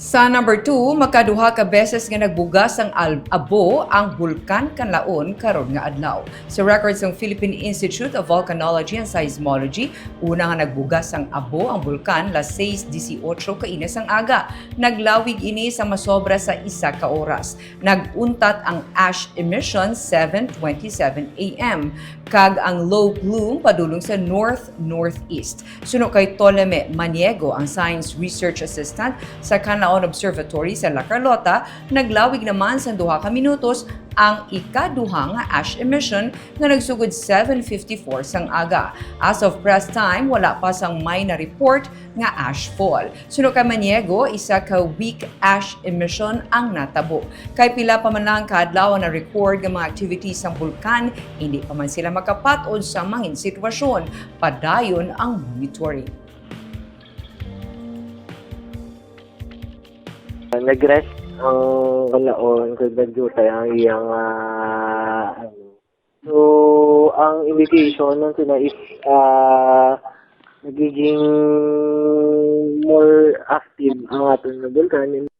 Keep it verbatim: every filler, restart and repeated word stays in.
Sa number two, makaduha ka beses nga nagbugas ang al- abo ang Bulkan Kanlaon karon nga adlaw. Sa record sang Philippine Institute of Volcanology and Seismology, una nga nagbugas ang abo ang bulkan las sais dieciocho kaina sang aga. Naglawig ini sa masobra sa isa ka oras. Nag-untat ang ash emission seven twenty-seven a m, kag ang low plume padulong sa north-northeast. Suno kay Toleme Maniego, ang Science Research Assistant sa Canlaon Observatory sa La Carlota, naglawig naman sang duha ka minutos ang ikaduha nga ash emission nga nagsugod seven fifty-four sang aga. As of press time, wala pa sang may na-report nga ash fall. Suno kay Maniego, isa ka weak ash emission ang natabo. Kay pila pa man lang ka adlaw ang na-record nga mga activities sang bulkan, hindi pa man sila makapat-od sa mangin sitwasyon. Padayon ang monitoring. Nag-rest ang Canlaon kag nag-dutay ang iyang ah, ano. So, ang indication nun sila is ah, nagiging more active ang aton nga bulkan.